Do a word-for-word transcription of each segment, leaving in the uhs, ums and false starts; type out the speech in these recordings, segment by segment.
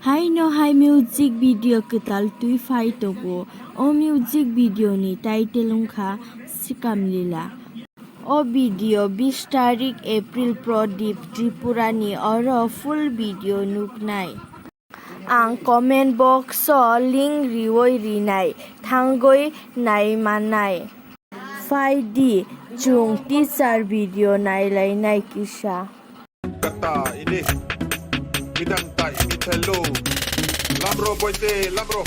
Haino hai music video kwtal twi phai tongo. O music video ni title wngkha Sikam Lila. O video bis tarik April, Pradip Tripura ni, oro full video nuknai. Ang comment box o link riwi rinai, thangwi nai mannai. Phai di, chwng teaser video nai lainai kisa. Kata ini, bidang ta ini thelo. Lamro boite, lamro.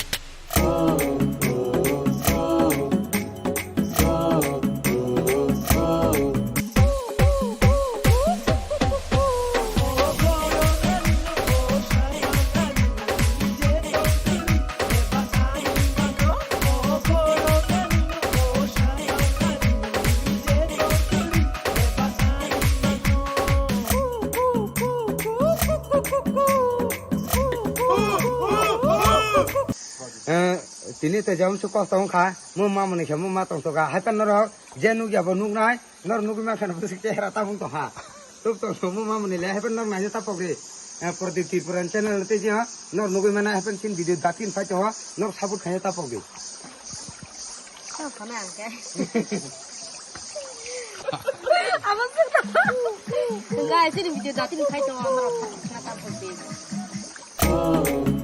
Eh, tini te jam su kosto wngkha, mo ma muni khe mo ma tong toka, hai pan norok je nukya bo nuknai, nor nugwi mankha no bwswk chehra tabung tongkha. Tuk tong mo ma muni le, hai pan norok naina tapok di. Eh, Pradip Tripura channel te je, nor nugwi mana hai pan kin video datin phai tongo, nor support khaina tapok di. Tamo phano ang khe. Abo se. Guys, ini video datin phai tongo, norok support khaina tapok di.